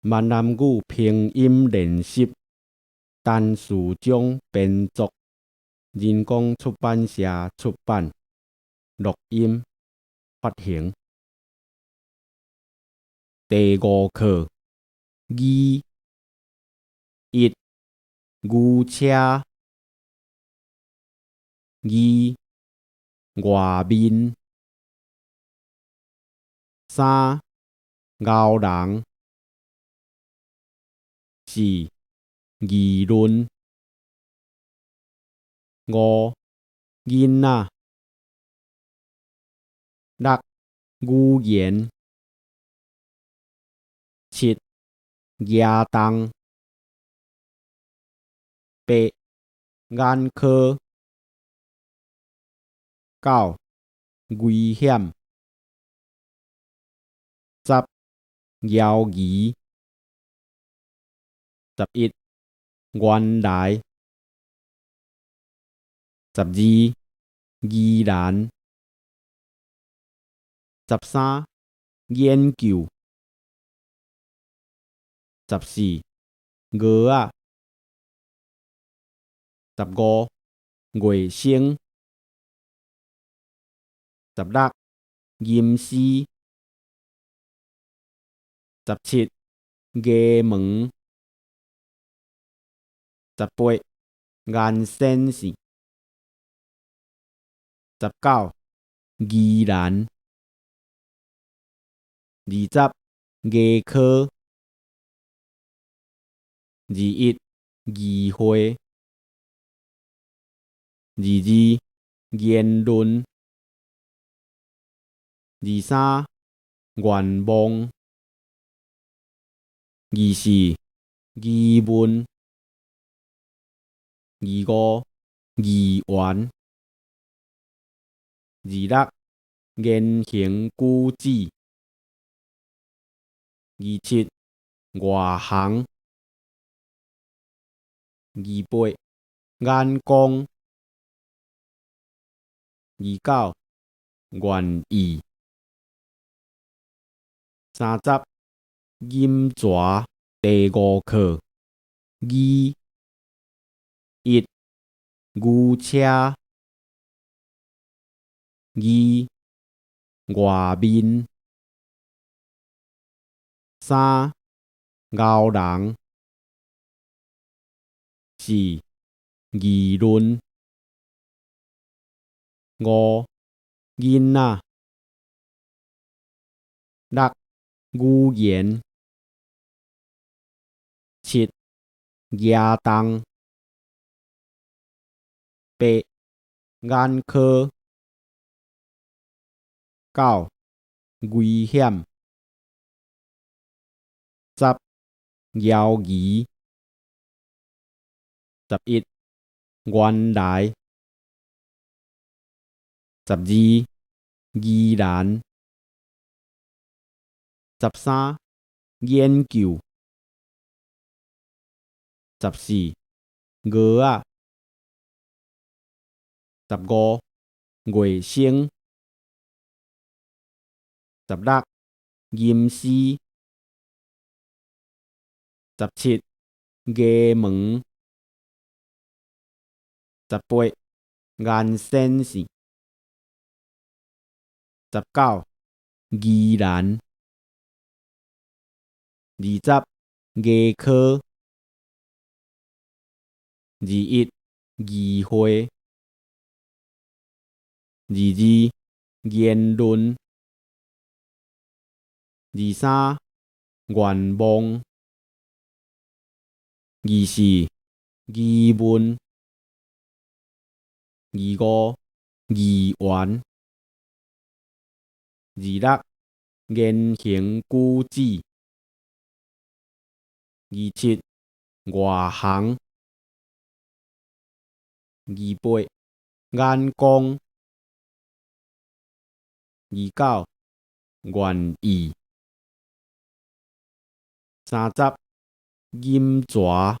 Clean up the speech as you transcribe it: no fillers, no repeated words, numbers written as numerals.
閩南語拼音練習，陳士章編作，人工出版社出版，錄音發行。第五課，二一牛車，二外面，三𠢕人，四議論，五囡仔，六語言，七夯重，八眼科，九危險，十枵魚，11原來，12宜蘭，13研究，14蚵仔，15衛生，16吟詩，17衙門，18顏線線，19宜蘭，20牙科，21議會，22言論，23願望，24疑問，25議員，26言行舉止，27外行，28眼光，29願意，30飲泉。第五課，二一牛車，二外面，三𠢕人，四議論，五囡仔，六語言，七夯重，八眼科，九危險，十枵魚，11原來，12宜蘭，13研究，14蚵仔，15衛生，16吟詩，17衙門，18顏線線，19宜蘭，20牙科，21議會，22言論，23願望，24疑問，25議員，26言行舉止，27外行，28眼光，29願意，30飲泉。